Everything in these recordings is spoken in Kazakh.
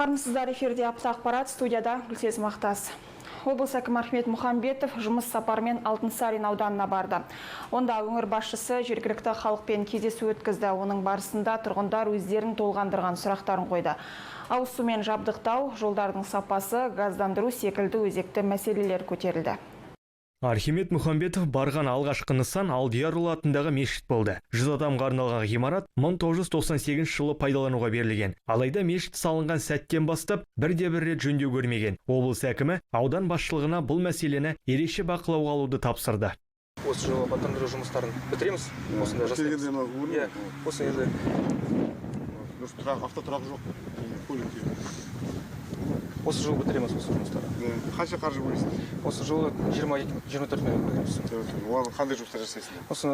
Армысыздар, эфирде «Апта ақпарат», студияда Гүлсезім Ақтас. Облыс әкімі Архимед Мұхамбетов жұмыс сапарымен Алтынсарин ауданына барды. Онда өңір басшысы жергілікті халықпен кездесу өткізді. Оның барысында тұрғындар өздерін толғандырған сұрақтарын қойды. Ауыз сумен жабдықтау, жолдардың сапасы, газдандыру секілді өзекті мәселелер көтерілді. Архимед Мұхамбетов барған алғашқы нысан Алдиярұлы атындағы мешіт болды. 100 адамға арналған ғимарат 1998 жылы пайдалануға берілген. Алайда мешіт салынған сәттен бастап бірде бір рет жөндеу көрмеген. Облыс әкімі аудан басшылығына бұл мәселені ерекше бақылауға алуды тапсырды. Осы жылы абаттандыру жұмыстарын бітіреміз, осында жасаймыз. Келгенде мына Иә, осы енді. Дұрыс, тұрақ, автотұрақ жоқ көлікте. Осы жылы бітіреміз осы жұмыстарды. Қанша қаржы бөлесің? Осы жылы 22, 24 миллион бөлеміз. Оған қандай жұмыстар жасайсың? Осы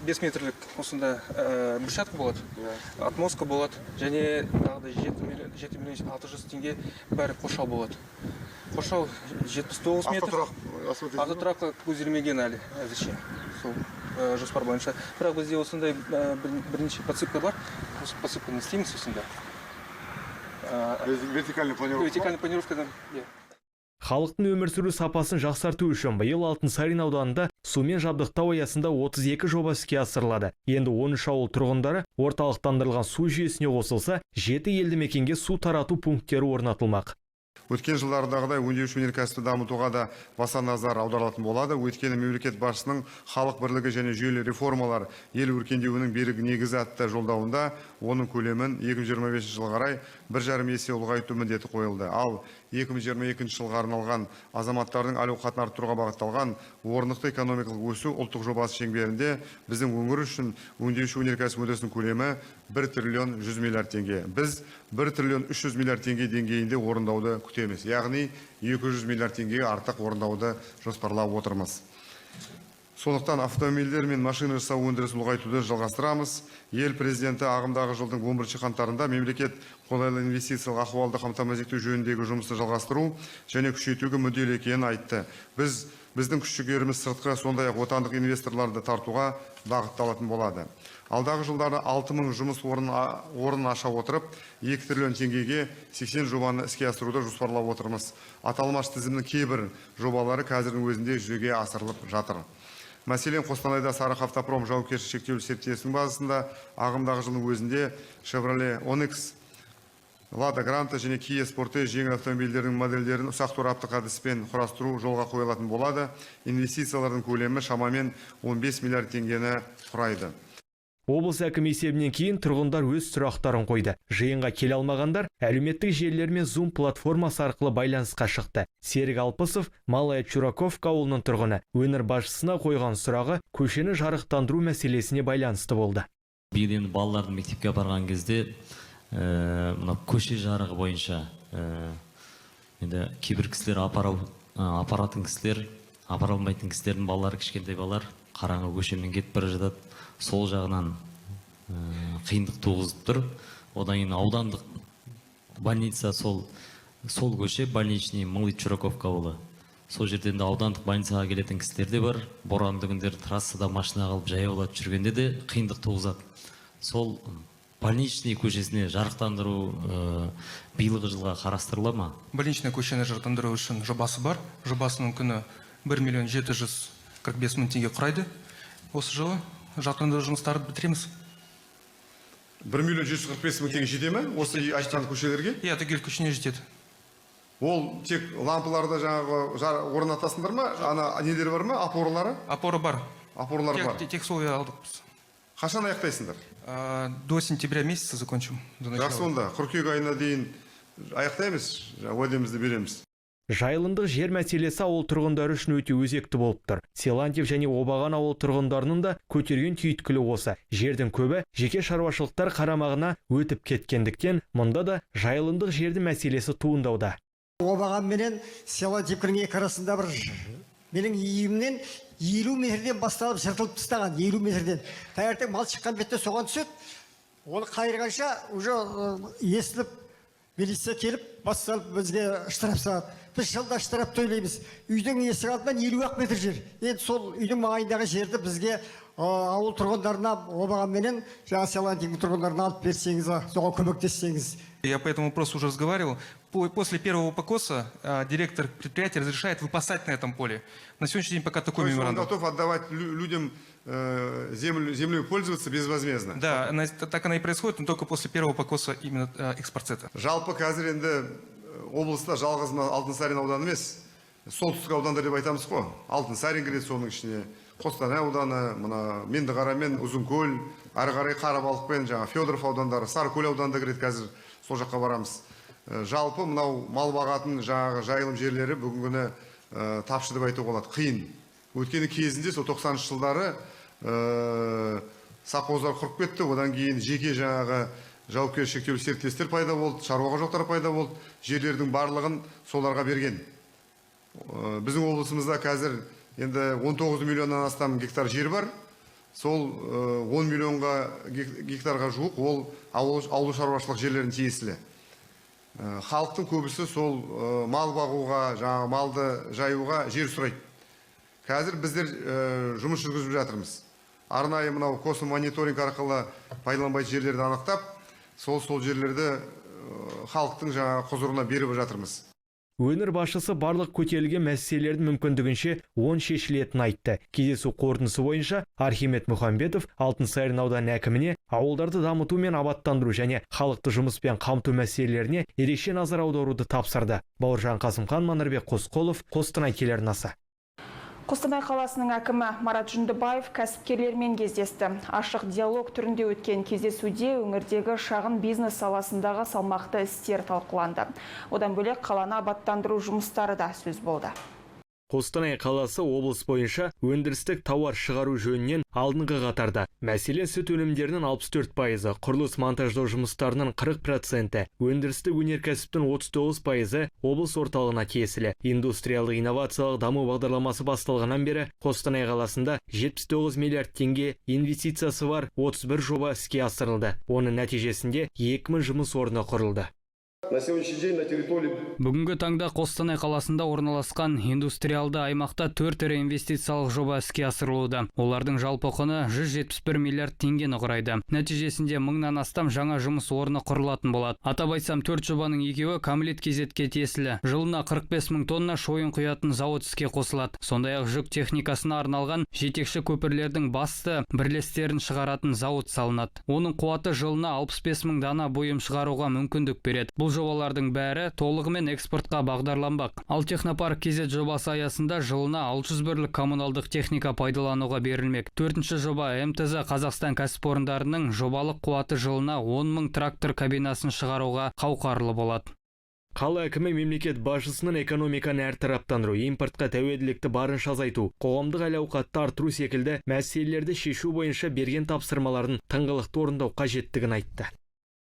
5 метрлік осында брусчатка болады, отмостка болады және тағы да 7 миллион, 7 миллион 600 теңге, бәрі қоршау болады. Қоршау 79 метр. Автотұрақ асфальт? Автотұраққа көзделмеген әлі әзірше сол жоспар бойынша, бірақ бізде осындай бірнеше подсыпка бар, осы подсыпканы істейміз осында. Вертикальный планировка. Вертикальный планировкадан, иә. Халықтың өмір сүру сапасын жақсарту үшін биыл Алтынсарин ауданында сумен жабдықтау аясында 32 жоба іске асырылады. Енді 13 ауыл тұрғындары орталықтандырылған су жүйесіне қосылса, жеті елді мекенге су тарату пункттері орнатылмақ. Өткен жылдардағыдай өңдеуші өнеркәсіпті дамытуға да баса назар аударылатын болады. Өйткені мемлекет басшысының «Халық бірлігі және жүйелі реформалар – ел өркендеуінің берік негізі» атты жолдауында оның көлемін 2025 жылға қарай 1,5 есе ұлғайту міндеті қойылды. Ал 2022 жылға арналған азаматтардың әл ауқатын арттыруға бағытталған «Орнықты экономикалық өсу» ұлттық жобасы шеңберінде біздің өңір үшін өңдеуші өнеркәсіп өндірісінің көлемі 1 триллион 100 миллиард теңге. Біз 1 триллион 300 миллиард теңге деңгейінде орындауды күтеміз. Яғни 200 миллиард теңгеге артық орындауды жоспарлап отырмыз. Сондықтан автомобильдер мен машина жасау өндірісін ұлғайтуды жалғастырамыз. Ел президенті ағымдағы жылдың 11 қаңтарында мемлекет қолайлы инвестициялық ахуалды қамтамасыз ету жөніндегі жұмысты жалғастыру және күшейтуге мүдделі екенін айтты. Біздің күш жігеріміз сыртқы, сондай-ақ отандық инвесторларды тартуға бағытталатын болады. Алдағы жылдары 6000 жұмыс орнын аша отырып, 2 триллион теңгеге 80 жобаны іске асыруды жоспарлап отырмыз. Аталмыш тізімнің кейбір жобалары қазірдің өзінде жүзеге асырылып жатыр. Мәселен, Қостанайда «Сарыарқа Автопром» жауапкершілігі шектеулі серіктестігінің базасында ағымдағы жылдың өзінде Chevrolet Onix, Lada Granta және Kia Sportage жеңіл автомобильдерінің модельдерін ұсақ тораптық әдіспен құрастыру жолға қойылатын болады. Инвестициялардың көлемі шамамен 15 миллиард теңгені құрайды. Облыс әкімі есебінен кейін тұрғындар өз сұрақтарын қойды. Жиынға келе алмағандар әлеуметтік желілер мен Zoom платформасы арқылы байланысқа шықты. Серік Алпысов, Малая Чураковка ауылының тұрғыны. Өңір басшысына қойған сұрағы көшені жарықтандыру мәселесіне байланысты болды. Биыл енді балаларды мектепке апарған кезде мына көше жарығы бойынша енді кейбір кісілер апаратын кісілер, апара алмайтын кісілердің балалары, кішкентай балалар қараңғы көшемен кетіп бара жатады. Сол жағынан қиындық туғызып тұр. Одан кейін аудандық больница сол көше, Больничный, Малый Чураковка ауылы, сол жерден де аудандық больницаға келетін кісілер де бар. Боранды күндері трассада машина қалып, жаяулатып жүргенде де қиындық туғызады. Сол Больничный көшесіне жарықтандыру биылғы жылға қарастырыла ма? Больничный көшені жарықтандыру үшін жобасы бар. Жобасының құны 1 миллион 745 мың теңге құрайды. Осы жылы жарықтандыру жұмыстарын бітіреміз. 1 миллион 745 мың теңге жете ме осы айтқан көшелерге? Иә, түгел көшене жетеді. Ол тек лампаларды жаңағы орнатасыңдар ма? Ана нелер бар ма, опоралары? Опора бар. Опоралар бар. Тек сол алдық біз. Қашан аяқтайсыңдар? До сентября месяца закончим. До начала. Жақсы, онда қыркүйек айына дейін аяқтаймыз, жаңа уәдемізді береміз. Жайылымдық жер мәселесі ауыл тұрғындары үшін өте өзекті болып тұр. Силантьев және Обаған ауыл тұрғындарының да көтерген түйткілі осы. Жердің көбі жеке шаруашылықтар қарамағына өтіп кеткендіктен, мұнда да жайылымдық жердің мәселесі туындауда. Обаған менен Силантьевкінің екі арасында бір менің үйімнен 50 метрден басталып, жыртылып тастаған 50 метрден. Таңертең мал шыққан бетте соған түседі. Оны қайырғанша уже естіліп, милиция келіп, бас салып, бізге штраф салады. Біз жылда штраф төлейміз. Үйдің есік алдынан 50 ақ метр жер. Енді сол үйдің маңайындағы жерді бізге, ауыл тұрғындарына, обағанменен жаңағы Селантиннің тұрғындарына алып берсеңіз, соған көмектессеңіз. Я по этому вопросу уже разговаривал. После первого покоса директор предприятия разрешает выпасать на этом поле. На сегодняшний день пока такой То есть он меморандум. Готов отдавать людям землю, землей пользоваться безвозмездно. Да, так она и происходит, но только после первого покоса именно эспарцета. Жалпы қазір енді облыста жалғыз мына Алтынсарин ауданы емес, солтүстік аудандар деп айтамыз ғой. Алтынсарин кіреді, соның ішіне Қостанай ауданы, мына Меңдіқара мен Ұзынкөл, ары қарай Қарабалық пен жаңа Федоров аудандары, Сарыкөл ауданы да кіреді, қазір сол жаққа барамыз. Жалпы мынау мал бағатын жаңағы жайылым жерлері бүгінгі күні тапшы деп айтуға болады, қиын. Өйткені кезінде сол 90-шы жылдары совхоздар құрып кетті, одан кейін жеке жаңағы жауапкершілігі шектеулі серіктестер пайда болды, шаруа қожалықтар пайда болды, жерлердің барлығын соларға берген. Біздің облысымызда қазір енді 19 миллионнан астам гектар жер бар. Сол 10 миллионға гектарға жуық ол ауыл шаруашылық жерлеріне тиесілі. Халықтың көбісі сол мал бағуға, жаңағы малды жаюға жер сұрайды. Қазір біздер жұмыс жүргізіп жатырмыз. Арнайы мынау космомониторинг арқылы пайдаланбайтын жерлерді анықтап, сол жерлерді халықтың жаңағы құзырына беріп жатырмыз. Өңір басшысы барлық көтерілген мәселелердің мүмкіндігінше оң шешілетінін айтты. Кездесу қорытындысы бойынша Архимед Мұхамбетов Алтынсарин ауданы әкіміне ауылдарды дамыту мен абаттандыру және халықты жұмыспен қамту мәселелеріне ерекше назар аударуды тапсырды. Бауыржан Қасымхан, Манарбек Қосқұлов, Қостанай телеарнасы. Қостанай қаласының әкімі Марат Жүндібаев кәсіпкерлермен кездесті. Ашық диалог түрінде өткен кездесуде өңірдегі шағын бизнес саласындағы салмақты істер талқыланды. Одан бөлек қаланы абаттандыру жұмыстары да сөз болды. Қостанай қаласы облыс бойынша өндірістік тауар шығару жөнінен алдыңғы қатарда. Мәселен, сүт өнімдерінің 64%-ы, құрылыс монтаждау жұмыстарының 40%-і, өндірістік өнеркәсіптің 39%-ы облыс орталығына тиесілі. Индустриалдық инновациялық даму бағдарламасы басталғаннан бері Қостанай қаласында 79 миллиард теңге инвестициясы бар 31 жоба іске асырылды. Оның нәтижесінде 2000 жұмыс орны құрылды. На сегодняшний день на территории Бүгінгі таңда Қостанай қаласында орналасқан индустриалды аймақта төрт ірі инвестициялық жоба іске асырылуда. Олардың жалпы құны 171 миллиард теңгені құрайды. Нәтижесінде мыңнан астам жаңа жұмыс орны құрылатын болады. Атап айтсам, төрт жобаның екеуі Камлит KZ-ке тиесілі. Жылына 45 мың тонна шойын құятын зауыт іске қосылады. Сондай-ақ жүк техникасына арналған жетекші көпірлердің басты бірлестерін шығаратын зауыт салынады. Оның қуаты жылына 65 мың дана бұйым шығаруға мүмкіндік береді. Бұл жобалардың бәрі толығымен экспортқа бағдарланбақ. Ал Технопарк KZ жобасы аясында жылына 600 бірлік коммуналдық техника пайдалануға берілмек. Төртінші жоба МТЗ Қазақстан кәсіпорындарының жобалық қуаты жылына 10 мың трактор кабинасын шығаруға қауқарлы болады. Қала әкімі мемлекет басшысының экономиканы әртараптандыру, импортқа тәуелділікті барынша азайту, қоғамдық әл-ауқатты арттыру секілді мәселелерді шешу бойынша берген тапсырмаларын тыңғылықты орындау қажеттігін айтты.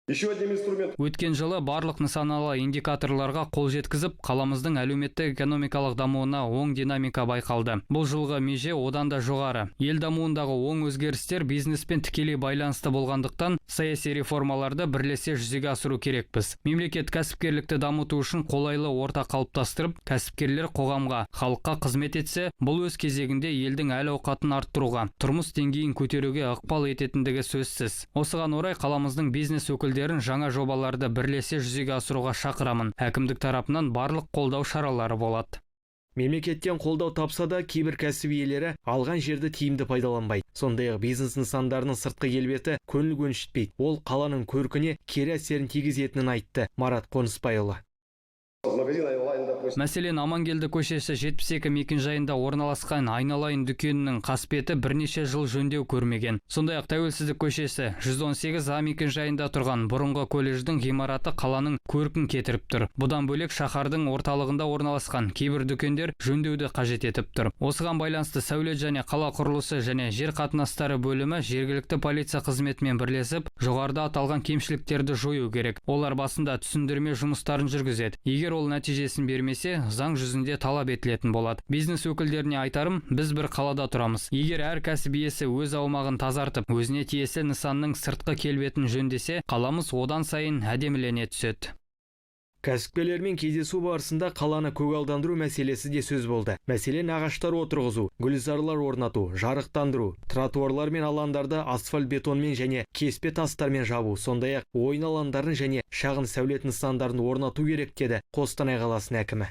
Еще одним инструментом Өткен жылы барлық нысаналы индикаторларға қол жеткізіп, қаламыздың әлеуметтік экономикалық дамуына оң динамика байқалды. Бұл жылғы меже одан да жоғары. Ел дамуындағы оң өзгерістер бизнеспен тікелей байланысты болғандықтан, саяси реформаларды бірлесе жүзеге асыру керекпіз. Мемлекет кәсіпкерлікті дамыту үшін қолайлы орта қалыптастырып, кәсіпкерлер қоғамға, халыққа қызмет етсе, бұл өз кезегінде елдің әл-ауқатын арттыруға, тұрмыс деңгейін көтеруге ықпал ететіндігі сөзсіз. Осыған орай қаламыздың бизнес өкілдерін жаңа жобаларды бірлесе жүзеге асыруға шақырамын. Әкімдік тарапынан барлық қолдау шаралары болады. Мемлекеттен қолдау тапса да, кейбір кәсіп иелері алған жерді тиімді пайдаланбайды. Сондай-ақ бизнес нысандарының сыртқы келбеті көңіл көншітпейді. Ол қаланың көркіне кері әсерін тигізетінін айтты Марат Қонысбайұлы. Магазин онлайн, допустим. Мәселен, Амангелді көшесі 72 мекенжайында орналасқан Айналайын дүкенінің қасбеті бірнеше жыл жөндеу көрмеген. Сондай-ақ Тәуелсіздік көшесі 118 А мекенжайында тұрған бұрынғы колледждің ғимараты қаланың көркін кетіріп тұр. Бұдан бөлек шаһардың орталығында орналасқан кейбір дүкендер жөндеуді қажет етіп тұр. Осыған байланысты сәулет және қала құрылысы және жер қатынастары бөлімі жергілікті полиция қызметімен бірлесіп, жоғарыда аталған кемшіліктерді жою керек. Олар басында түсіндірме жұмыстарын жүргізеді. Егер ол нәтижесін бермесе, заң жүзінде талап етілетін болады. Бизнес өкілдеріне айтарым: біз бір қалада тұрамыз. Егер әр кәсіп иесі өз аумағын тазартып, өзіне тиесілі нысанның сыртқы келбетін жөндесе, қаламыз одан сайын әдемілене түседі. Кәсіпкерлермен кездесу барысында қаланы көгалдандыру мәселесі де сөз болды. Мәселен, ағаштар отырғызу, гүлзарлар орнату, жарықтандыру, тротуарлар мен алаңдарды асфальт бетонмен және кеспе тастармен жабу, сондай-ақ ойын алаңдарын және шағын сәулет нысандарын орнату керек, деді Қостанай қаласының әкімі.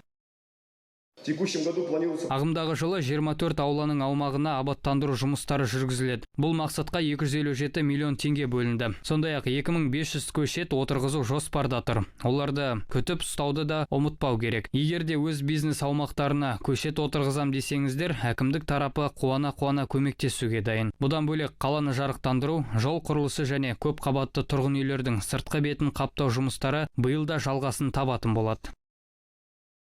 В текущем году планируется Ағымдағы жылы 24 ауланың аумағына абаттандыру жұмыстары жүргізіледі. Бұл мақсатқа 257 миллион теңге бөлінді. Сондай-ақ 2500 көшет отырғызу жоспарда тұр. Оларды күтіп ұстауды да ұмытпау керек. Егер де өз бизнес аумақтарына көшет отырғызам десеңіздер, әкімдік тарапы қуана-қуана көмектесуге дайын. Бұдан бөлек қаланы жарықтандыру, жол құрылысы және көп қабатты тұрғын үйлердің сыртқы бетін қаптау жұмыстары биыл да жалғасын табатын болады.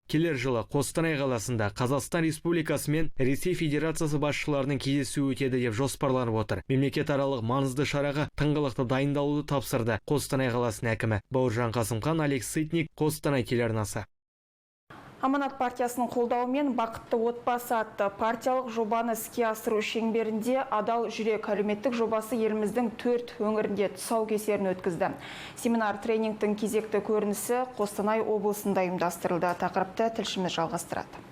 Келер жылы Қостанай қаласында Қазақстан Республикасы мен Ресей Федерациясы басшыларының кездесуі өтеді деп жоспарланып отыр. Мемлекетаралық маңызды шараға тыңғылықты дайындалуды тапсырды Қостанай қаласының әкімі. Бауыржан Қасымхан, Олег Сытник, Қостанай телеарнасы. Аманат партиясының қолдауымен «Бақытты отбасы» атты партиялық жобаны іске асыру шеңберінде «Адал жүрек» әлеуметтік жобасы еліміздің төрт өңірінде тұсаукесерін өткізді. Семинар тренингтің кезекті көрінісі Қостанай облысында ұйымдастырылды. Тақырыпты тілшіміз жалғастырады.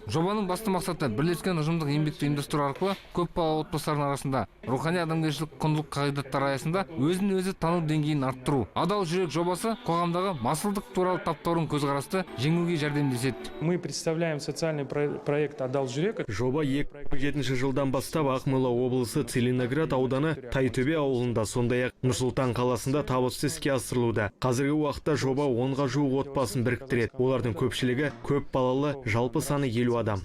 Жобаның басты мақсаты – бірлескен ұжымдық еңбекті ұйымдастыру арқылы көп балалы отбасылардың арасында рухани адамгершілік құндылық қағидаттары аясында өзін өзі тану деңгейін арттыру. «Адал жүрек» жобасы қоғамдағы масылдық туралы таптаурын көзқарасты жеңуге жәрдемдеседі. Мы представляем социальный проект «Адал жүрек». Жоба 2007 жылдан бастап Ақмола облысы Целиноград ауданы Тайтөбе ауылында, сондай-ақ Нұр-Сұлтан қаласында табысты іске асырылуда. Қазіргі уақытта жоба 10-ға жуық отбасын біріктіреді. Олардың көпшілігі көп балалы, жалпы саны 50 адам.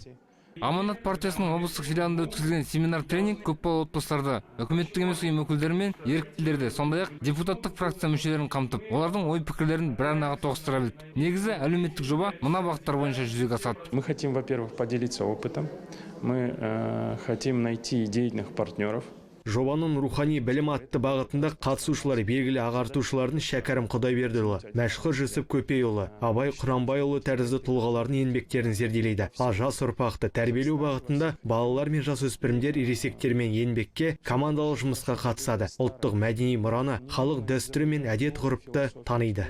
Аманат партиясының облыстық филиалында өткізілген семинар тренинг көпбалалы отбасыларды, үкіметтік емес ұйым өкілдері мен еріктілерді, сондай ақ депутаттық фракция мүшелерін қамтып, олардың ой пікірлерін бір арнаға тоғыстыра білді. Негізі әлеуметтік жоба мына бағыттар бойынша жүзеге асады. Мы хотим, во-первых, поделиться опытом. Мы хотим найти идейных партнеров. Жобаның «Рухани білім» атты бағытында қатысушылар белгілі ағартушылардың Шәкәрім Құдайбердіұлы, Мәшһүр Жүсіп Көпейұлы, Абай Құнанбайұлы тәрізді тұлғалардың еңбектерін зерделейді. Ал «Жас ұрпақты тәрбиелеу» бағытында балалар мен жасөспірімдер ересектермен еңбекке, командалық жұмысқа қатысады. Ұлттық мәдени мұраны, халық дәстүрі мен әдет ғұрыпты таниды.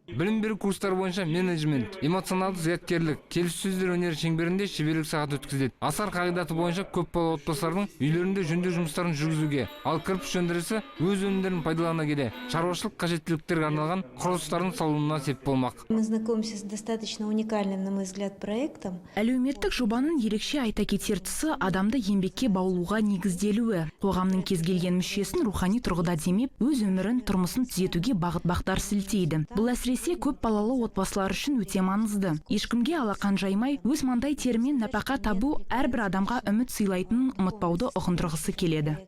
Білім беру курстары бойынша менеджмент, эмоционалды зияткерлік, келіссөздер өнері шеңберінде шеберлік сағат өткізіледі. Асар қағидаты бойынша көпбалалы отбасылардың үйлерінде жөндеу жұмыстарын жүргізуге, ал кірпіш өндірісі өз өнімдерін пайдалана келе шаруашылық қажеттіліктерге арналған құрылыстардың салынуына сеп болмақ. Мы знакомимся с достаточно уникальным, на мой взгляд, проектом. Әлеуметтік жобаның ерекше айта кетер тұсы – адамды еңбекке баулуға негізделуі. Қоғамның кез келген мүшесін рухани тұрғыда демеп, өз өмірін, тұрмысын түзетуге бағыт бағдар сілтейді. Бұл әсіресе көп балалы отбасылар үшін өте маңызды. Ешкімге алақан жаймай, өз маңдай терімен нәпақа табу әрбір адамға үміт сыйлайтынын ұмытпауды ұғындырғысы келеді.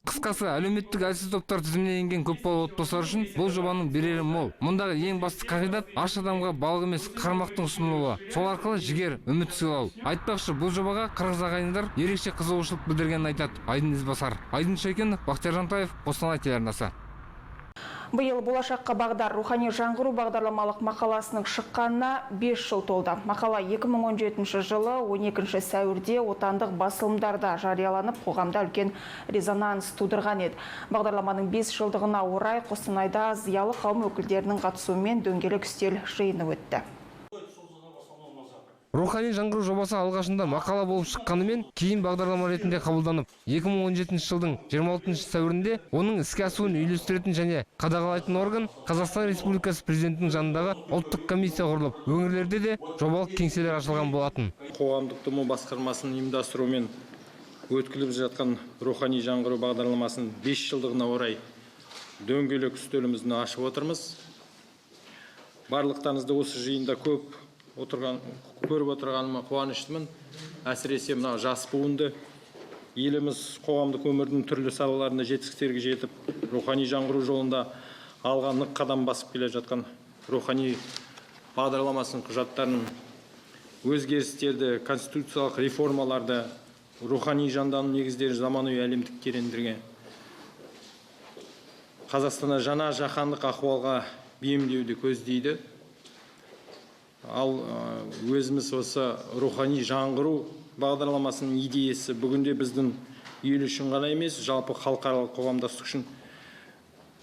Қысқасы, әлеуметтік әлсіз топтар тізіміне енген көпбалалы отбасылар үшін бұл жобаның берері мол. Мұндағы ең басты қағидат – аш адамға балық емес, қармақтың ұсынылуы, сол арқылы жігер, үміт сыйлау. Айтпақшы, бұл жобаға қырғыз ағайындар ерекше қызығушылық білдіргенін айтады Айдын Ізбасар. Айдын Шайкенов, Бақтияр Жантаев, Қостанай телеарнасы. Биыл «Болашаққа бағдар: рухани жаңғыру» бағдарламалық мақаласының шыққанына 5 жыл толды. Мақала 2017 жылы 12 сәуірде отандық басылымдарда жарияланып, қоғамда үлкен резонанс тудырған еді. Бағдарламаның 5 жылдығына орай Қостанайда зиялы қауым өкілдерінің қатысуымен дөңгелек үстел жиыны өтті. «Рухани жаңғыру» жобасы алғашында мақала болып шыққанымен, кейін бағдарлама ретінде қабылданып, 2017 жылдың 26 сәуірінде оның іске асуын үйлестіретін және қадағалайтын орган – Қазақстан Республикасы Президентінің жанындағы ұлттық комиссия құрылып, өңірлерде де жобалық кеңселер ашылған болатын. Қоғамдық даму басқармасының ұйымдастыруымен өткізіліп жатқан «Рухани жаңғыру» бағдарламасының 5 жылдығына орай дөңгелек үстелімізді ашып отырмыз. Барлықтарыңызды осы жиында көп отырған көріп отырғаныма қуаныштымын. Әсіресе мына жас буынды. Еліміз қоғамдық өмірдің түрлі салаларында жетістіктерге жетіп, рухани жаңғыру жолында алға нық қадам басып келе жатқан рухани бағдарламасының құжаттарын, өзгерістерді, конституциялық реформаларды, рухани жандану негіздері заманауи әлемдік трендерге, Қазақстанда жаңа жаһандық ахуалға бейімдеуді көздейді. Ал өзіміз осы «Рухани жаңғыру» бағдарламасының идеясы бүгінде біздің ел үшін ғана емес, жалпы халықаралық қоғамдастық үшін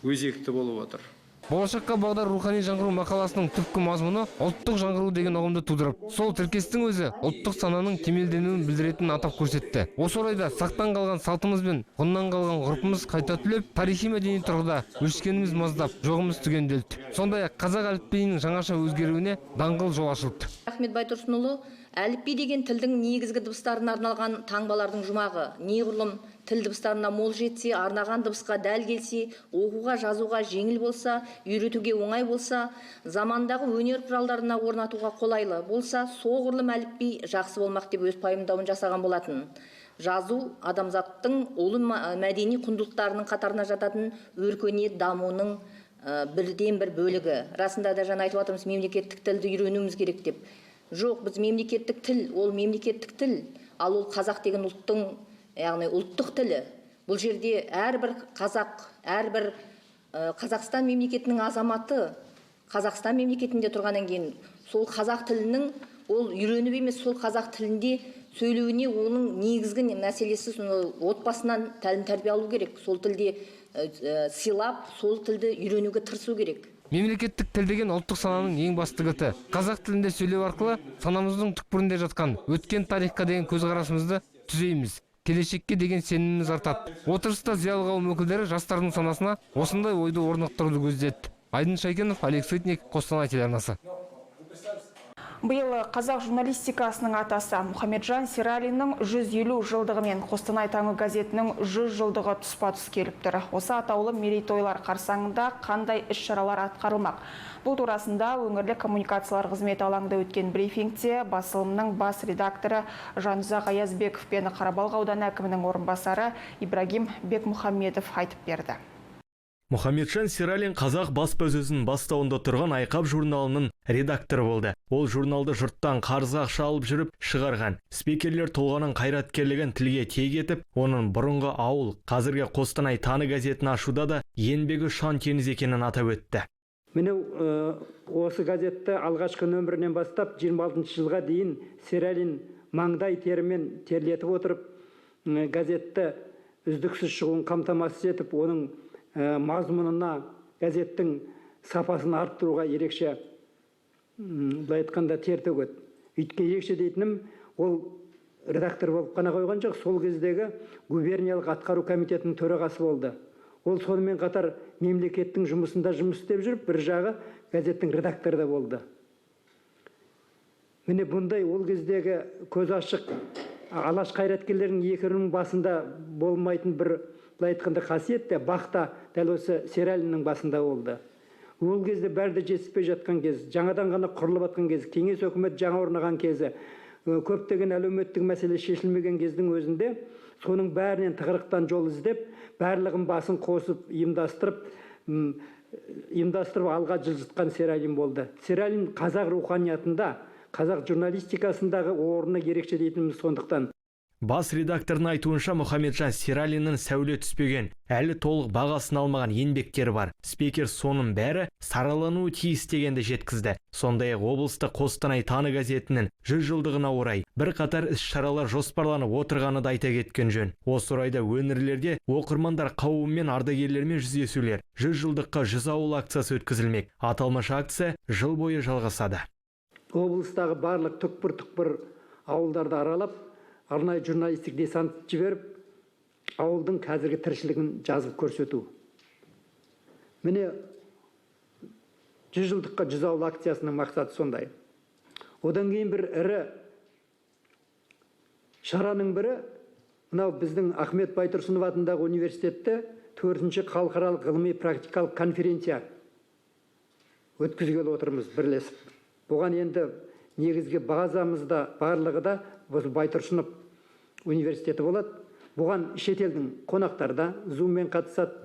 өзекті болып отыр. Болашаққа бағдар рухани жаңғыру мақаласының түпкі мазмұны ұлттық жаңғыру деген ұғымды тудырып, сол тіркестің өзі ұлттық сананың кемелденуін білдіретінін атап көрсетті. Осы орайда сақтан қалған салтымыз бен ғұннан қалған ғұрпымыз қайта түлеп, тарихи мәдени тұрғыда өшкеніміз маздап, жоғымыз түгенделді. Сондай-ақ қазақ әліпбиінің жаңаша өзгеруіне даңғыл жол ашылды. Ахмет Байтұрсынұлы әліпби деген тілдің негізгі дыбыстарына арналған таңбалардың жұмағы. Неғұрлым тіл дыбыстарына мол жетсе, арнаған дыбысқа дәл келсе, оқуға, жазуға жеңіл болса, үйретуге оңай болса, замандағы өнер құралдарына орнатуға қолайлы болса, соғұрлым әліпби жақсы болмақ деп өз пайымдауын жасаған болатын. Жазу адамзаттың ұлы мәдени құндылықтарының қатарына жататын өркениет дамуының бірден бір бөлігі. Расында да жаңа айтып жатырмыз, мемлекеттік тілді үйренуіміз керек деп. Жоқ, біз мемлекеттік тіл, ол мемлекеттік тіл, ал ол қазақ деген ұлттың, яғни ұлттық тілі. Бұл жерде әрбір қазақ, әрбір Қазақстан мемлекетінің азаматы Қазақстан мемлекетінде тұрғаннан кейін сол қазақ тілінің ол үйреніп емес, сол қазақ тілінде сөйлеуіне оның негізгі мәселесі соны отбасынан тәлім тәрбие алу керек, сол тілде сыйлап, сол тілді үйренуге тырысу керек. Мемлекеттік тіл деген ұлттық сананың ең басты кілті. Қазақ тілінде сөйлеу арқылы санамыздың түкпірінде жатқан өткен тарихқа деген көзқарасымызды түзейміз. Келешекке деген сеніміміз артады. Отырыста зиялы қауым өкілдері жастардың санасына осындай ойды орнықтыруды көздеді. Айдын Шайкенов, Олег Сытник, Қостанай телеарнасы. Биыл қазақ журналистикасының атасы Мұхамеджан Сералиннің 150 жылдығы мен Қостанай таңы газетінің 100 жылдығы тұспа-тұс келіп тұр. Осы атаулы мерейтойлар қарсаңында қандай іс-шаралар атқарылмақ? Бұл турасында өңірлік коммуникациялар қызметі алаңында өткен брифингте басылымның бас редакторы Жанұзақ Аязбеков пен Қарабалық ауданы әкімінің орынбасары Ибрагим Бекмұхаммедов айтып берді. Мұхамеджан Сералин қазақ баспасөзінің бастауында тұрған Айқап журналының редакторы болды. Ол журналды жұрттан қарызға ақша алып жүріп шығарған. Спикерлер тұлғаның қайраткерлігін тілге тиек етіп, оның бұрынғы Ауыл, қазіргі Қостанай таңы газетін ашуда да еңбегі ұшан теңіз екенін атап өтті. Міне, осы газетті алғашқы нөмірінен бастап 26 жылға дейін Сералин маңдай терімен терлетіп отырып, газетті үздіксіз шығуын қамтамасыз етіп, оның мазмұнына, газеттің сапасын арттыруға ерекше, былай айтқанда, тер төгеді. Өйткені ерекше дейтінім, ол редактор болып қана қойған жоқ, сол кездегі губерниялық атқару комитетінің төрағасы болды. Ол сонымен қатар мемлекеттің жұмысында жұмыс істеп жүріп, бір жағы газеттің редакторы да болды. Міне, бұндай ол кездегі көзі ашық алаш қайраткерлерінің екінің басында болмайтын бір, былай айтқанда, қасиет те, бақ та дәл осы Сералиннің басында болды. Ол кезде бәрі де жетіспей жатқан кез, жаңадан ғана құрылып жатқан кез, кеңес өкіметі жаңа орнаған кезі, көптеген әлеуметтік мәселе шешілмеген кездің өзінде соның бәрінен тығырықтан жол іздеп, барлығын басын қосып ұйымдастырып алға жылжытқан Сералин болды. Сералин қазақ руханиятында, қазақ журналистикасындағы орны ерекше дейтініміз сондықтан. Бас редактордың айтуынша, Мұхамеджан Сералиннің сәуле түспеген, әлі толық бағасын алмаған еңбектері бар. Спикер соның бәрі саралануы тиіс дегенді жеткізді. Сондай-ақ облыста Қостанай таңы газетінің 100 жылдығына орай бірқатар іс-шаралар жоспарланып отырғаны да айта кеткен жөн. Осы орайда өңірлерде оқырмандар қауымымен, ардагерлермен жүздесулер, 100 жылдыққа 100 ауыл акциясы өткізілмек. Аталмыш акция жыл бойы жалғасады. Облыстағы барлық түкпір-түкпір ауылдарды аралап, арнайы журналистік десант жіберіп, ауылдың қазіргі тіршілігін жазып көрсету. Міне, 100 жылдыққа 100 ауыл акциясының мақсаты сондай. Одан кейін бір ірі шараның бірі, мынау біздің Ахмет Байтұрсынов атындағы университетте 4-ші халықаралық ғылыми практикалық конференция өткізгелі отырмыз бірлесіп. Бұған енді негізгі базамызда барлығы да осы Байтұрсынов университеті болады. Бұған шетелдің қонақтары да Zoom-мен қатысады,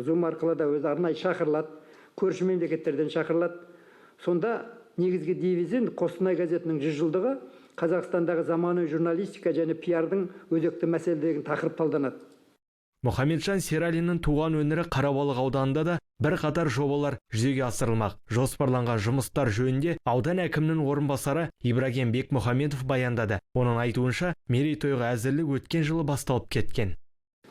Zoom арқылы да өзі арнайы шақырылады, көрші мемлекеттерден шақырылады. Сонда негізгі девизі Қостанай газетінің 100 жылдығы, Қазақстандағы заманауи журналистика және пиардың өзекті мәселелерін тақырып талданады. Мұхамеджан Сералиннің туған өңірі Қарабалық ауданында да бірқатар жобалар жүзеге асырылмақ. Жоспарланған жұмыстар жөнінде аудан әкімінің орынбасары Ибрагим Бекмұхамедов баяндады. Оның айтуынша, мерейтойға әзірлік өткен жылы басталып кеткен.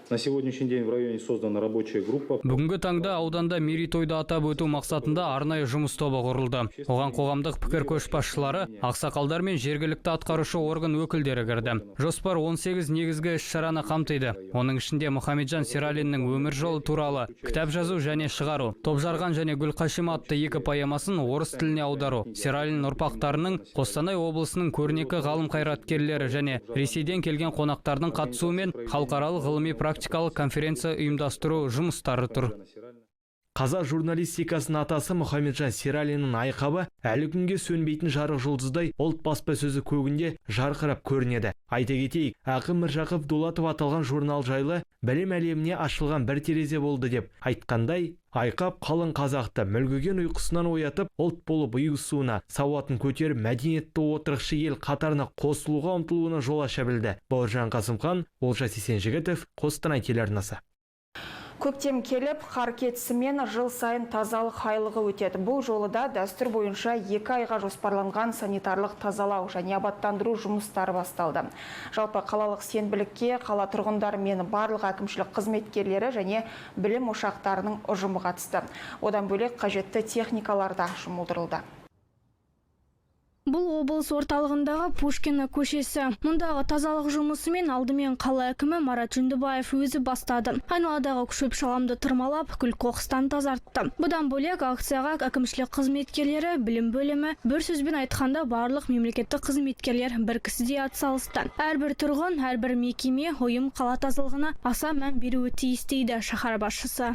На сегодняшний день в районе создана рабочая группа. Бүгінгі таңда ауданда мерейтойды атап өту мақсатында арнайы жұмыс тобы құрылды. Оған қоғамдық пікір көшбасшылары, ақсақалдар мен жергілікті атқарушы орган өкілдері кірді. Жоспар 18 негізгі іс-шараны қамтиды. Оның ішінде Мұхамеджан Сералиннің өмір жолы туралы кітап жазу және шығару, Топжарған және Гүлқашим атты екі поэмасын орыс тіліне аудару, Сералин ұрпақтарының, Қостанай облысының көрнекі ғалым қайраткерлері және Ресейден келген қонақтардың қатысуымен халықаралық ғылыми практикалық конференция ұйымдастыру жұмыстары тұр. Қазақ журналистикасының атасы Мұхамеджан Сералиннің айқабы әлі күнге сөнбейтін жарық жұлдыздай ұлт баспасөзі көгінде жарқырап көрінеді. Айта кетейік, ақын Міржақып Дулатов аталған журнал жайлы білім әлеміне ашылған бір терезе болды деп айтқандай, айқап қалың қазақты мүлгіген ұйқысынан оятып, ұлт болып ұйысуына, сауатын көтеріп, мәдениетті отырықшы ел қатарына қосылуға ұмтылуына жол аша білді. Бауыржан Қасымхан, Олжас Есенжігітов, Қостанай телеарнасы. Көктем келіп, қар кетісімен жыл сайын тазалық айлығы өтеді. Бұл жолы да дәстүр бойынша 2 айға жоспарланған санитарлық тазалау және абаттандыру жұмыстары басталды. Жалпы қалалық сенбілікке қала тұрғындары мен барлық әкімшілік қызметкерлері және білім ошақтарының ұжымы қатысты. Одан бөлек қажетті техникалар да жұмылдырылды. Бұл облыс орталығындағы Пушкина көшесі. Мұндағы тазалық жұмысымен алдымен қала әкімі Марат Жүндібаев өзі бастады. Айналадағы шөп-шаламды тырмалап, күл қоқыстан тазартты. Бұдан бөлек акцияға әкімшілік қызметкерлері, білім бөлімі, бір сөзбен айтқанда барлық мемлекеттік қызметкерлер бір кісідей атсалысты. Әрбір тұрғын, әрбір мекеме, ұйым қала тазалығына аса мән беруі тиіс дейді шаһар басшысы.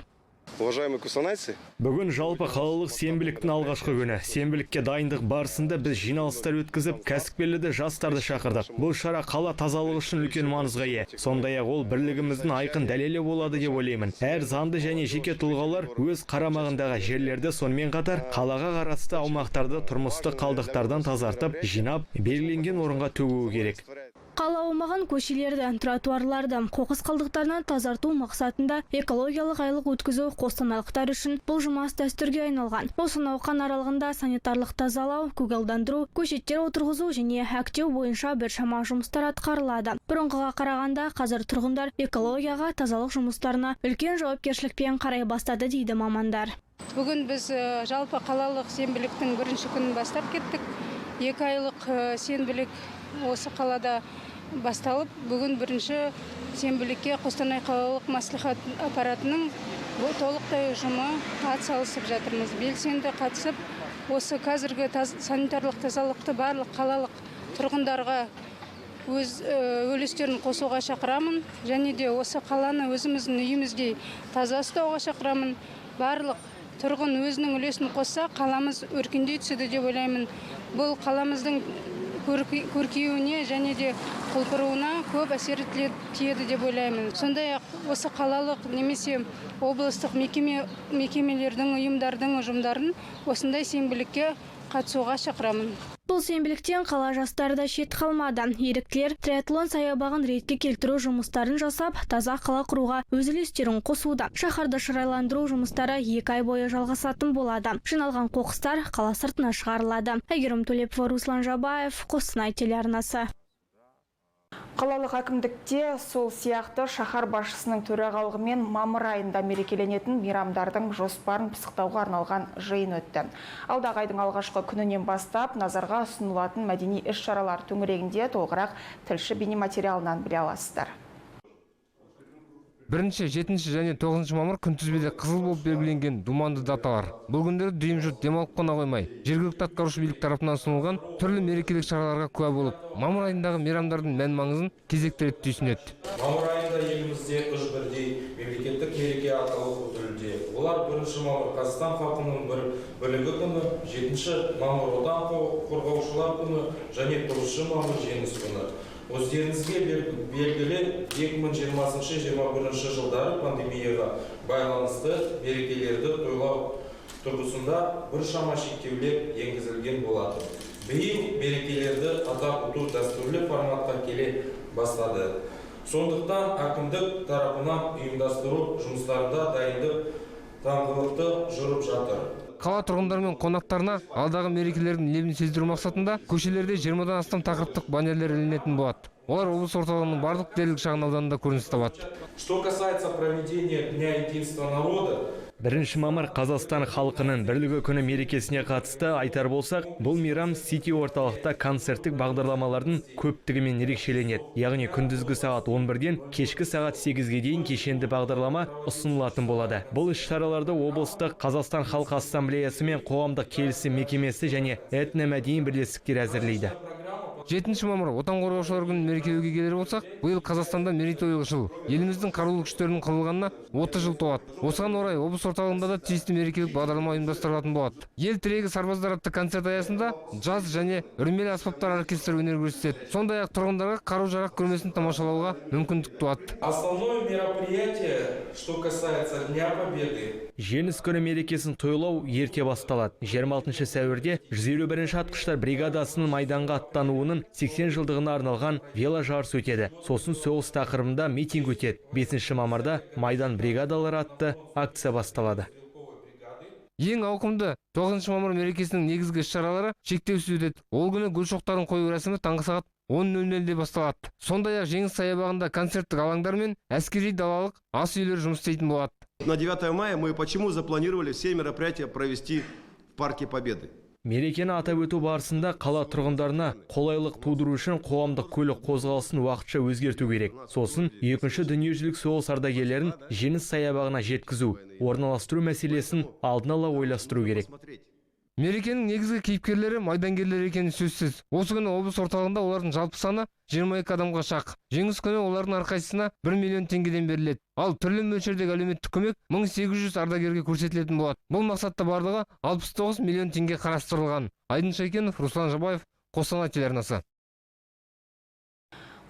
Уважаемые кустанайцы. Бүгін жалпы қалалық сенбіліктің алғашқы күні. Сенбілікке дайындық барысында біз жиналыстар өткізіп, кәсіпкерлерді, жастарды шақырдық. Бұл шара қала тазалығы үшін үлкен маңызға ие. Сондай-ақ ол бірлігіміздің айқын дәлелі болады деп ойлаймын. Әр заңды және жеке тұлғалар өз қарамағындағы жерлерді, сонымен қатар қалаға қарасты аумақтарды тұрмыстық қалдықтардан тазартып, жинап, белгіленген орынға төгуі керек. Қала аумағын, көшелерді, тротуарларды қоқыс қалдықтарынан тазарту мақсатында экологиялық айлық өткізу қостанайлықтар үшін бұлжымас дәстүрге айналған. Осы науқан аралығында санитарлық тазалау, көгалдандыру, көшеттер отырғызу және әктеу бойынша біршама жұмыстар атқарылады. Бұрынғыға қарағанда қазір тұрғындар экологияға, тазалық жұмыстарына үлкен жауапкершілікпен қарай бастады дейді мамандар. Бүгін біз жалпы қалалық сенбіліктің бірінші күнін бастап кеттік. 2 айлық сенбілік осы қалада басталып, бүгін бірінші сенбілікке Қостанай қалалық мәслихат аппаратының толықтай ұжымы атсалысып жатырмыз. Белсенді қатысып, осы қазіргі санитарлық тазалықты барлық қалалық тұрғындарға өз үлестерін қосуға шақырамын. Және де осы қаланы өзіміздің үйіміздей таза ұстауға шақырамын. Барлық тұрғын өзінің үлесін қосса, қаламыз өркендей түседі деп ойлаймын. Бұл қаламыздың көркеюіне және де құлпыруына көп әсер тиеді деп ойлаймын. Сондай-ақ осы қалалық немесе облыстық мекемелердің, ұйымдардың ұжымдарын осындай сенбілікке қатысуға шақырамын. Бұл сенбіліктен қала жастары да шет қалмады. Еріктілер триатлон саябағын ретке келтіру жұмыстарын жасап, таза қала құруға өз үлестерін қосуда. Шаһарды шырайландыру жұмыстары 2 ай бойы жалғасатын болады. Жиналған қоқыстар қала сыртына шығарылады. Әйгерім Төлепова, Руслан Жабаев, Қостанай телеарнасы. Қалалық әкімдікте сол сияқты шаһар басшысының төрағалығымен мамыр айында мерекеленетін мейрамдардың жоспарын пысықтауға арналған жиын өтті. Алдағы айдың алғашқы күнінен бастап назарға ұсынылатын мәдени іс-шаралар төңірегінде толығырақ тілші бейнематериалынан біле аласыздар. 1-ші, 7-ші және 9 мамыр күнтізбеде қызыл болып белгіленген думанды даталар. Бұл күндері дүйім жұрт демалып қана қоймай, жергілікті атқарушы билік тарапынан ұсынылған түрлі мерекелік шараларға куә болып, мамыр айындағы мейрамдардың мән маңызын кезекті рет түйсінеді. Мамыр айында елімізде 3 бірдей мемлекеттік мереке аталып өтілуде. Олар 1 мамыр Қазақстан халқының бірлігі күні, 7 мамыр Отан қорғаушылар күні және 9 мамыр Жеңіс күні. Өздеріңізге белгілі 2020-21 жылдары пандемияға байланысты мерекелерді тойлау тұрғысында біршама шектеулер енгізілген болатын. Биыл мерекелерді атап өту дәстүрлі форматқа келе бастады. Сондықтан әкімдік тарапынан ұйымдастыру жұмыстарында дайындық тыңғылықты жүріп жатыр. Қала тұрғындары мен қонақтарына алдағы мерекелердің лебін сездіру мақсатында көшелерде 20-дан астам тақырыптық баннерлер ілінетін болады. Олар облыс орталығының барлық дерлік шағын ауданында көрініс табады. Что касается проведения Дня единства народа, 1 мамыр Қазақстан халқының бірлігі күні мерекесіне қатысты айтар болсақ, бұл мейрам Сити орталықта концерттік бағдарламалардың көптігімен ерекшеленеді. Яғни күндізгі сағат 11-ден кешкі сағат 8-ге дейін кешенді бағдарлама ұсынылатын болады. Бұл іс-шараларды облыстық Қазақстан халқы ассамблеясы мен қоғамдық келісім мекемесі және этномәдени бірлестіктер әзірлейді. 7 мамыр Отан қорғаушылар күнін мерекелеуге келер болсақ, биыл Қазақстанда мерейтойлық жыл. Еліміздің қарулы күштерінің құрылғанына 30 жыл толады. Осыған орай облыс орталығында да тиісті мерекелік бағдарлама ұйымдастырылатын болады. «Ел тірегі сарбаздар» атты концерт аясында джаз және үрлемелі аспаптар оркестрі өнер көрсетеді. Сондай ақ тұрғындарға қару жарақ көрмесін тамашалауға мүмкіндік туады. Основное мероприятие, что касается Дня Победы, Жеңіс күні мерекесін тойлау ерте басталады. 26 сәуірде 151 атқыштар бригадасының майданға аттануының 80 жылдығына арналған веложарыс өтеді. Сосын соғыс тақырыбында митинг өтеді. 5 мамырда «Майдан бригадалары» атты акция басталады. Ең ауқымды 9 мамыр мерекесінің негізгі іс-шаралары шектеусіз өтеді. Ол күні гүл шоқтарын қою рәсімі таңғы сағат 10:00-де басталады. Сондай ақ Жеңіс саябағында концерттік алаңдар мен әскери далалық ас үйлері жұмыс істейтін болады. На 9 мая мы почему запланировали все мероприятия провести в Парке Победы? Мерекені атап өту барысында қала тұрғындарына қолайлық тудыру үшін қоғамдық көлік қозғалысын уақытша өзгерту керек. Сосын Екінші дүниежүзілік соғыс ардагерлерін Жеңіс саябағына жеткізу, орналастыру мәселесін алдын ала ойластыру керек. Мерекенің негізгі кейіпкерлері майдангерлер екені сөзсіз. Осы күні облыс орталығында олардың жалпы саны 22 адамға шақ. Жеңіс күні олардың әрқайсысына 1 миллион теңгеден беріледі. Ал түрлі мөлшердегі әлеуметтік көмек 1800 ардагерге көрсетілетін болады. Бұл мақсатта барлығы 69 миллион теңге қарастырылған. Айдын Шайкенов, Руслан Жабаев, Қостанай телеарнасы.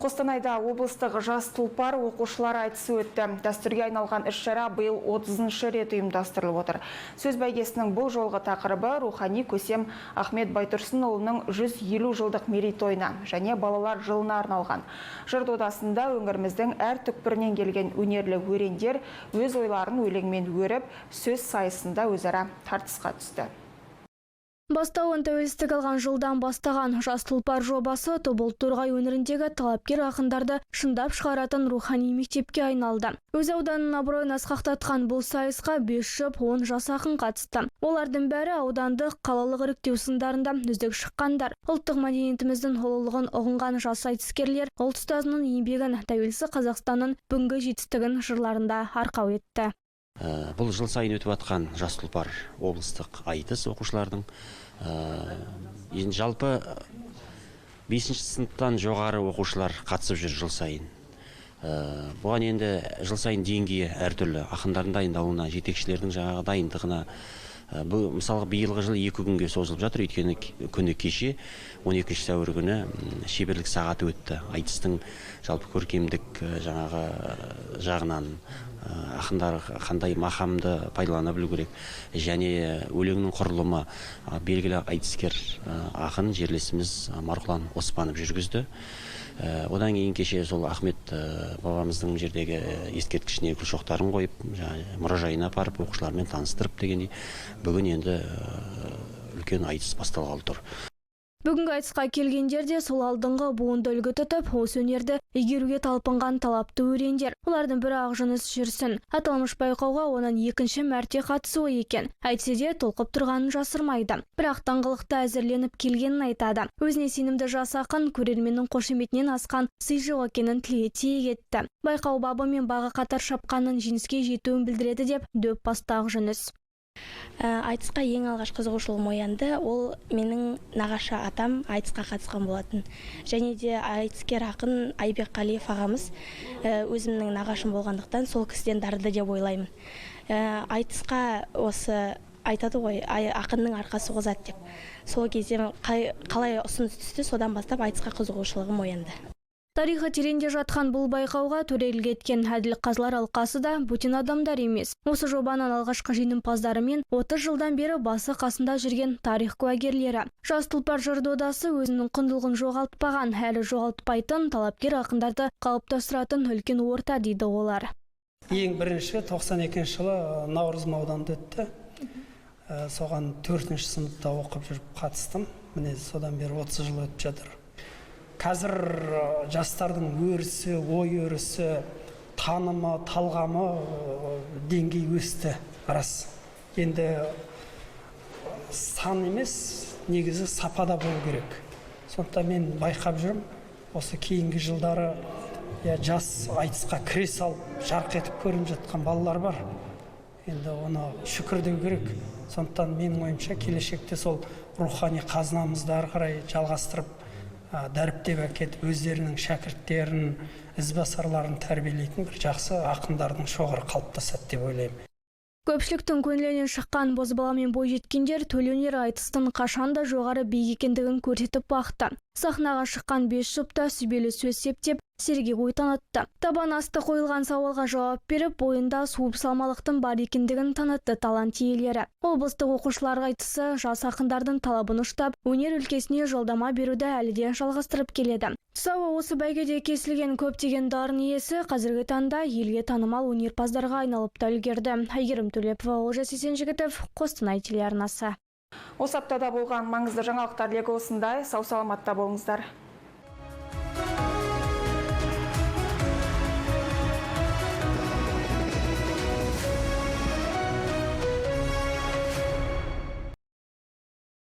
Қостанайда облыстық «Жас тұлпар» оқушылар айтысы өтті. Дәстүрге айналған іс-шара биыл 30 рет ұйымдастырылып отыр. Сөз бәйгесінің бұл жолғы тақырыбы рухани көсем Ахмет Байтұрсынұлының 150 жылдық мерейтойына және балалар жылына арналған. Жыр додасында өңіріміздің әр түкпірінен келген өнерлі өрендер өз ойларын өлеңмен өріп, сөз сайысында өзара тартысқа түсті. Бастауын тәуелсіздік алған жылдан бастаған «Жас тұлпар» жобасы Тобыл, Торғай өңіріндегі талапкер ақындарды шыңдап шығаратын рухани мектепке айналды. Өз ауданының абыройын асқақтатқан бұл сайысқа 5 жұп 10 жас ақын қатысты. Олардың бәрі аудандық, қалалық іріктеу сындарында үздік шыққандар. Ұлттық мәдениетіміздің ұлылығын ұғынған жас айтыскерлер ұлт ұстазының еңбегін, тәуелсіз Қазақстанның бүгінгі жетістігін жырларында арқау етті. Бұл жыл сайын өтіп жатқан «Жас тұлпар» облыстық айтыс оқушылардың, енді жалпы бесінші сыныптан жоғары оқушылар қатысып жүр жыл сайын. Бұған енді жыл сайын деңгейі әртүрлі, ақындардың дайындалуына, жетекшілердің жаңағы дайындығына. Бұл мысалға биылғы жыл 2 күнге созылып жатыр, өйткені күні кеше, 12 сәуір күні шеберлік сағаты өтті. Айтыстың жалпы көркемдік жаңағы жағынан ақындар қандай мақамды пайдалана білу керек және өлеңнің құрылымы, белгілі айтыскер ақын жерлесіміз Марғұлан Оспанов жүргізді. Одан кейін кеше сол Ахмет бабамыздың жердегі ескерткішіне гүл шоқтарын қойып, жаңағы мұражайына апарып оқушылармен таныстырып дегендей, бүгін енді үлкен айтыс басталғалы тұр. Бүгінгі айтысқа келгендер де сол алдыңғы буынды үлгі тұтып, осы өнерді игеруге талпынған талапты өрендер. Олардың бірі Ақжүніс Жүрсін. Аталмыш байқауға оның екінші мәрте қатысуы екен. Әйтсе де толқып тұрғанын жасырмайды. Бірақ тыңғылықты әзірленіп келгенін айтады. Өзіне сенімді жас ақын көрерменнің қошеметінен асқан сый жоқ екенін тілге тиек етті. Байқау бабы мен бағы қатар шапқанның жеңіске жетуін білдіреді деп дөп басты Ақжүніс. Айтысқа ең алғаш қызығушылығым оянды. Ол менің нағашы атам айтысқа қатысқан болатын. Және де айтыскер ақын Айбек Қалиев ағамыз өзімнің нағашым болғандықтан, сол кісіден дарыды деп ойлаймын. Айтысқа осы айтады ғой, ақынның арқасы озат деп. Сол кезде қалай ұсыныс түсті, содан бастап айтысқа қызығушылығым оянды. Тарихы тереңде жатқан бұл байқауға төрелік еткен әділ қазылар алқасы да бөтен адамдар емес. Осы жобаның алғашқы жеңімпаздары мен 30 жылдан бері басы қасында жүрген тарих куәгерлері. «Жас тұлпар» жыр додасы өзінің құндылығын жоғалтпаған, әлі жоғалтпайтын талапкер ақындарды қалыптастыратын үлкен орта дейді олар. Ең бірінші 92 жылы Наурызым ауданында өтті. Соған төртінші сыныпта оқып жүріп қатыстым. Міне, содан бері 30 жыл өтіп жатыр. Қазір жастардың өрісі, ой өрісі, танымы, талғамы деңгей өсті, рас. Енді сан емес, негізі сапада болу керек. Сондықтан мен байқап жүрмін, осы кейінгі жылдары жас айтысқа кіре салып, жарқ етіп көрініп жатқан балалар бар. Енді оны шүкір деу керек. Сондықтан менің ойымша, келешекте сол рухани қазынамызды ары қарай жалғастырып, дәріптеп әкетіп, өздерінің шәкірттерін, ізбасарларын тәрбиелейтін бір жақсы ақындардың шоғыры қалыптасады деп ойлаймын. Көпшіліктің көңілінен шыққан бозбала мен бойжеткендер төл өнер, айтыстың қашанда жоғары биік екендігін көрсетіп бақты. Сахнаға шыққан бес жұп та сүбелі сөз септеп, сергек ой танытты. Табан асты қойылған сауалға жауап беріп, бойында суып салмалықтың бар екендігін танытты талант иелері. Облыстық оқушылар айтысы жас ақындардың талабын ұштап, өнер өлкесіне жолдама беруді әлі де жалғастырып келеді. Тұсауы осы бәйгеде кесілген көптеген дарын иесі қазіргі таңда елге танымал өнерпаздарға айналып та үлгерді. Әйгерім Төлепова, Олжас Есенжігітов, Қостанай телеарнасы. Осы аптада болған маңызды жаңалықтар легі осындай. Сау саламатта болыңыздар.